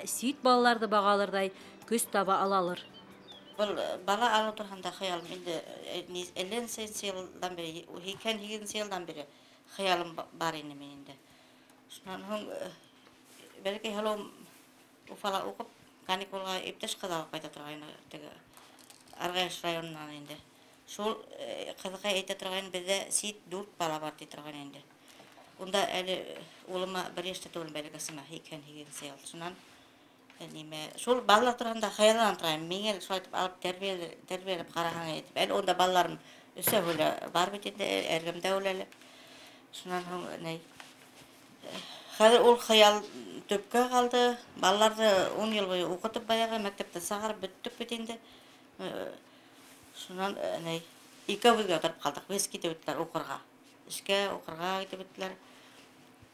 Сит балаларҙы баға алырҙай көс таба алалыр. Был бала алыу тураһында хыялым инде әллә нисәнсе йылдан бире, 88-нсе йылдан бире хыялым бар ине мин инде. Шунан һуң бәләкәй һылыуым Уфала уҡып, каникулға иптәш ҡыҙ алып ҡайта торғайны теге Арғаяш районынан инде. Шул ҡыҙға әйтә торғайны, беҙҙә сит 4 бала бар ти торғайны инде. Унда әле улыма 1 йәштә түгел, бәләкәсемә 88-нсе йыл. Шунан нимә, шул балалар тураһында хыяллана торғайным. Миңә шулай итеп алып тәрбиәләп ҡараһаң әйтеп. Әле унда балаларым өсәүһе лә бар бит инде, эргәмдә ул әле. Шунан һуң ни, хәҙер ул хыял төпкә ҡалды. Балаларҙы 10 йыл буйы уҡытып баяғы мәктәптән сығарып бөттөк бит инде. Шунан ни, икәүбеҙгә тороп ҡалдыҡ. Беҙ китеп бөттөләр уҡырға. Эшкә уҡырға китеп бөттөләр.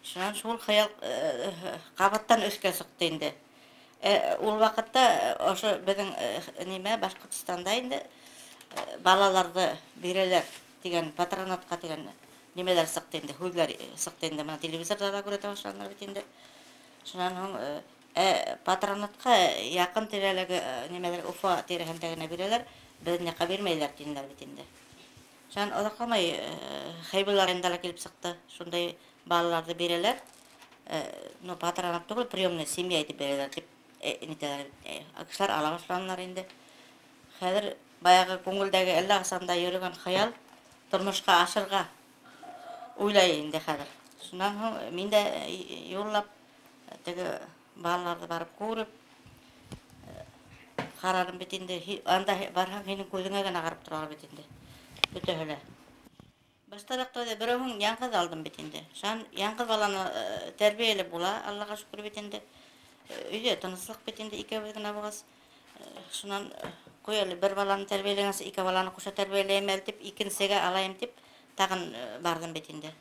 Шунан шул хыял ҡабаттан өҫкә сыҡты инде. Ул ваҡытта ошо беҙҙең нимә Башҡортостанда инде балаларҙы бирәләр тигән патронатҡа тигән нимәләр сыҡты инде, һүҙҙәр сыҡты инде. Бына телевизорҙа ла күрә башланылар бит инде. Шунан һуң патронатҡа яҡын тирәләге нимәләр Уфа тирәһендә генә бирәләр, беҙҙең яҡҡа бирмәйҙәр тинеләр бит инде. Шунан оҙаҡламай Хәйбулла районында ла килеп сыҡты, шундай балаларҙы бирәләр. Ну, патронат түгел, приемная семья итеп бирәләр тип нитәләр, кешеләр ала башланылар инде. Хәҙер баяғы күңелдәге әллә ҡасан да йөрөгән хыял тормошҡа ашырға уйлай инде хәҙер. Шунан һуң мин дә юллап теге балаларҙы барып күреп ҡарарым бит инде. Анда барһаң һинең күҙеңә генә ҡарап торалар бит инде. Бөтәһе лә. Баштараҡ тәүҙә берәүһен яңғыҙ алдым бит инде. Шунан яңғыҙ баланы тәрбиәләп була, Аллаға шөкөр бит инде. Өйҙә тыныслыҡ бит инде, икәүбеҙ генә булғас. Шунан ҡуй әле, бер баланы тәрбиәләгәнсе ике баланы ҡуша тәрбиәләйем әле тип, икенсегә алайым тип тағын барҙым бит инде.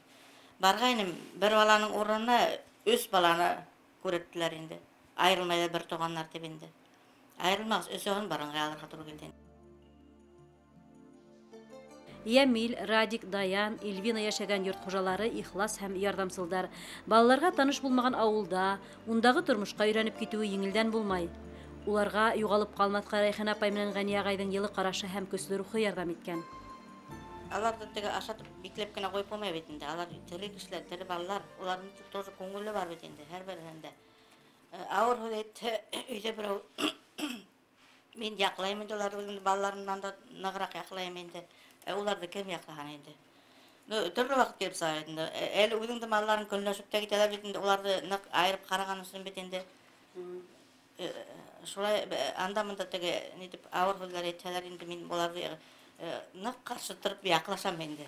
Барғайным, бер баланың урынына 3 баланы күреттеләр инде. Айырылмай ҙа бер туғандар тип инде. Айырылмағас, өсәүһен барынға алырға тура килде. Ямил, Радик, Даян, Эльвина йәшәгән йорт хужалары ихлас һәм ярҙамсылдар. Балаларға таныш булмаған ауылда, ундағы тормошҡа өйрәнеп китеүе еңелдән булмай. Уларға юғалып ҡалмаҫҡа Рәйхән апай менән Ғәниә ағайҙың йылы ҡарашы һәм көслө рухы ярҙам иткән. Аларҙы теге ашатып, бикләп кенә ҡуйып булмай бит инде. Алар тере кешеләр, тере балалар, уларҙың тоже күңеле бар бит инде, һәр береһендә. Ауыр һүҙ әйтһә, өйҙә берәү мин яҡлайым инде уларҙы, үҙемдең балаларымдан да нығыраҡ яҡлайым инде. Уларҙы кем яҡлаһын инде? Ну, төрлө ваҡыт килеп сыға инде. Әле үҙеңдең балаларың көнләшеп тә китәләр бит инде, уларҙы ныҡ айырып ҡараған өсөн бит инде. Шулай анда-мында теге ни тип ауыр һүҙҙәр әйтһәләр инде, мин уларҙы ныҡ ҡаршы тороп яҡлашам инде.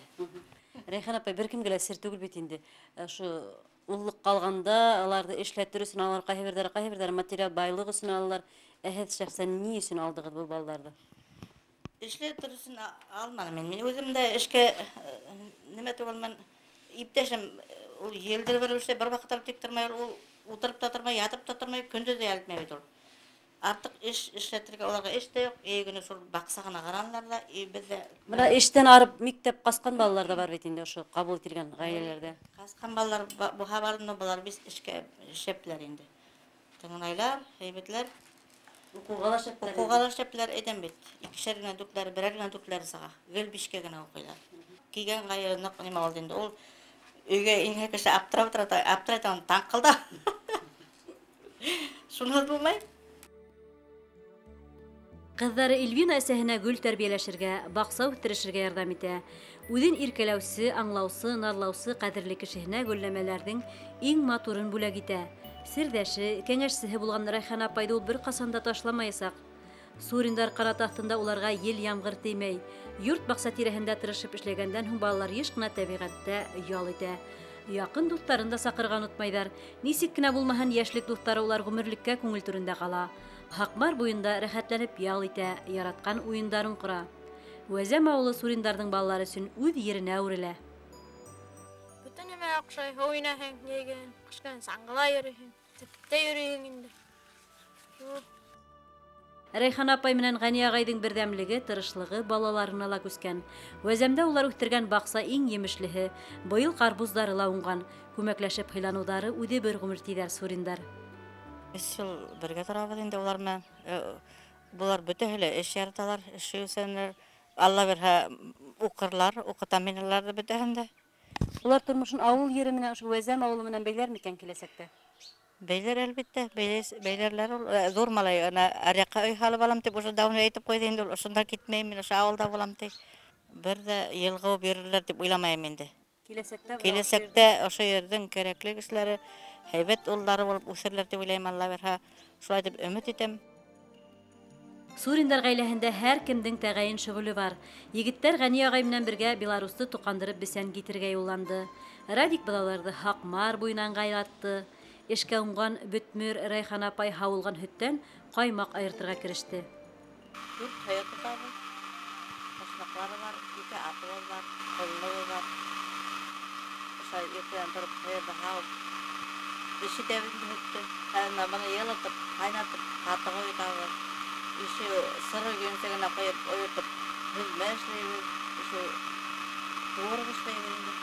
Рәйхән апай, бер кемгә лә сер түгел бит инде. Ошо уллыҡ ҡалғанда аларҙы эшләтер өсөн алар ҡайһы берҙәре материал байлыҡ өсөн алалар. Ә һеҙ шәхсән ни өсөн алдығыҙ был балаларҙы? Эшләтер өсөн алманым мин. Мин үҙем дә эшкә нимә түгелмен, иптәшем ул елдер бер эшләй, бер ваҡытта тик тормай, ул ултырып та тормай, ятып та тормай, көндөҙ ҙә ялтмай бит ул. Артыҡ эш эшләтергә уларға эш тә юҡ, өй генә шул баҡса ғына ҡаранылар ҙа, и беҙ ҙә Бына эштән арып мектеп ҡасҡан балалар ҙа бар бит инде ошо ҡабул ителгән ғаиләләрҙә. Ҡасҡан балалар булһа бар, но былар бит эшкә шәпләр инде. Тыңлайлар, һәйбәтләр. Уҡыуға ла шәпләр. Уҡыуға ла шәпләр, әйтәм бит. Икешәр генә дүртләре, берәр генә дүртләре сыға. Гел бишкә генә уҡыйлар. Килгән ғаилә ныҡ нимә булды инде. Ул өйгә ингән кеше аптырап тора, аптырай торған таңҡылда. Шунһыҙ булмай. Ҡыҙҙары Эльвина әсәһенә гөл тәрбиәләшергә, баҡса үҫтерешергә ярҙам итә. Үҙен иркәләүсе, аңлаусы, наҙлаусы ҡәҙерле кешеһенә гөлләмәләрҙең иң матурын бүләк итә. Серҙәше, кәңәшсеһе булған Рәйхән апайҙы ул бер ҡасан да ташламаясаҡ. Суриндар ҡанат аҫтында уларға ел ямғыр теймәй. Йорт баҡса тирәһендә тырышып эшләгәндән һуң балалар йыш ҡына тәбиғәттә ял итә. Яҡын дуҫтарын да саҡырға онотмайҙар. Нисек кенә булмаһын, йәшлек дуҫтары улар ғүмерлеккә күңел түрендә ҡала. Һаҡмар буйында рәхәтләнеп ял итә, яратҡан уйындарын ҡора. Вәзәм ауылы Суриндарҙың балалары өсөн үҙ еренә әүерелә. Бөтә нәмә оҡшай, һыу инәһең, йәйген, ҡышҡан саңғыла йөрөйһөң, төптә йөрөйһөң инде. Шул. Рәйхан апай менән Ғәни ағайҙың берҙәмлеге, тырышлығы балаларына ла күскән. Вәзәмдә улар үҫтергән баҡса иң емешлеһе. Быйыл ҡарбуздары ла уңған. Күмәкләшеп һыйланыуҙары үҙе бер ғүмер тиҙәр Суриндар. Өс йыл бергә торабыҙ инде улар менән. Булар бөтәһе лә эш яраталар, эш һөйөүсәнләр. Алла бирһә, уҡырлар, уҡытам мин уларҙы бөтәһен дә. Улар тормошон ауыл ере менән, ошо Вәзәм ауылы менән бәйләр микән киләсәктә? Бәйләр, әлбиттә, бәйләрләр ул. Ҙур малай, ана аръяҡҡа өй һалып алам тип уже давно әйтеп ҡуйҙы инде ул. Ошонда китмәйем мин, ошо ауылда булам ти. Бер ҙә йылғыу бирерләр тип уйламайым инде. Киләсәктә ошо ерҙең кәрәкле кешеләре, һәйбәт улдары булып үҫерләр тип уйлайым, Алла бирһә. Шулай тип өмөт итәм. Суриндар ғаиләһендә һәр кемдең тәғәйен шөғөлө бар. Егеттәр Ғәни ағай менән бергә Беларусты тоҡандырып бесән китергә юлланды. Радик балаларҙы Һаҡмар буйынан ғайлатты. Эшкә уңған бөтмөр Рәйхан апай һауылған һөттән ҡаймаҡ айыртырға кереште. Дүрт һыйыр тотабыҙ. Башмаҡлары бар, ике атыбыҙ бар, ҡоллобоҙ бар. Ошо иртән тороп һыйырҙы һауып, эш итәбеҙ инде һөттө. Хәҙер быны йылытып, ҡайнатып, ҡатыҡ ойотабыҙ. Иши сыры йөнсәгенә ҡуйып ойотоп, һөҙмә эшләйбеҙ. Ошо творог эшләйбеҙ инде.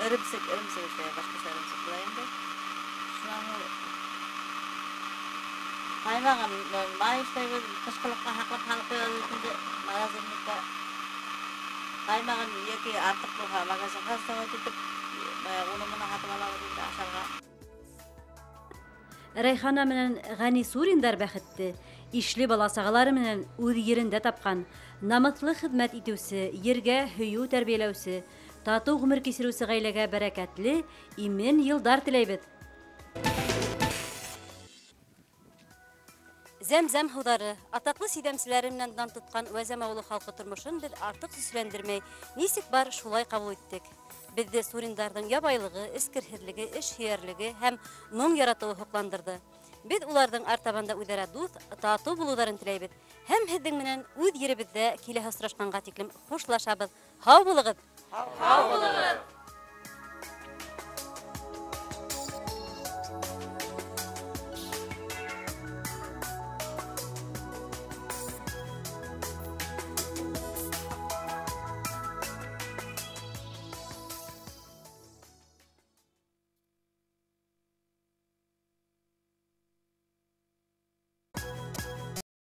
Эремсек, эремсек эшләйбеҙ, башҡаса эремсек була инде. Шунан һуң ҡаймағын май эшләйбеҙ, ҡышҡылыҡҡа һаҡлап һалып ҡуябыҙ инде морозильникта. Ҡаймағын йәки артыҡ булһа, магазинға сдавать итеп, уны-моны һатып алабыҙ инде ашарға. Рәйхана менән Ғәни Суриндар бәхетте ишле бала-сағалары менән үҙ ерендә тапҡан, намыҫлы хеҙмәт итеүсе, ергә һөйөү тәрбиәләүсе, татыу ғүмер кисереүсе ғаиләгә бәрәкәтле, имен йылдар теләйбеҙ. Зәм-зәм һыуҙары, атаҡлы сиҙәмселәре менән дан тотҡан Вәзәм ауылы халҡы тормошон беҙ артыҡ сөсләндермәй, нисек бар шулай ҡабул иттек. Беҙҙе суриндарҙың ябайлығы, эскерһеҙлеге, эш һөйәрлеге һәм моң яратыуы һоҡландырҙы. Беҙ уларҙың артабанда үҙара дуҫ, татыу булыуҙарын теләйбеҙ. Һәм һеҙҙең менән үҙ еребеҙҙә киләһе осрашҡанға тиклем хушлашабыҙ. Һау булығыҙ! Һау булығыҙ!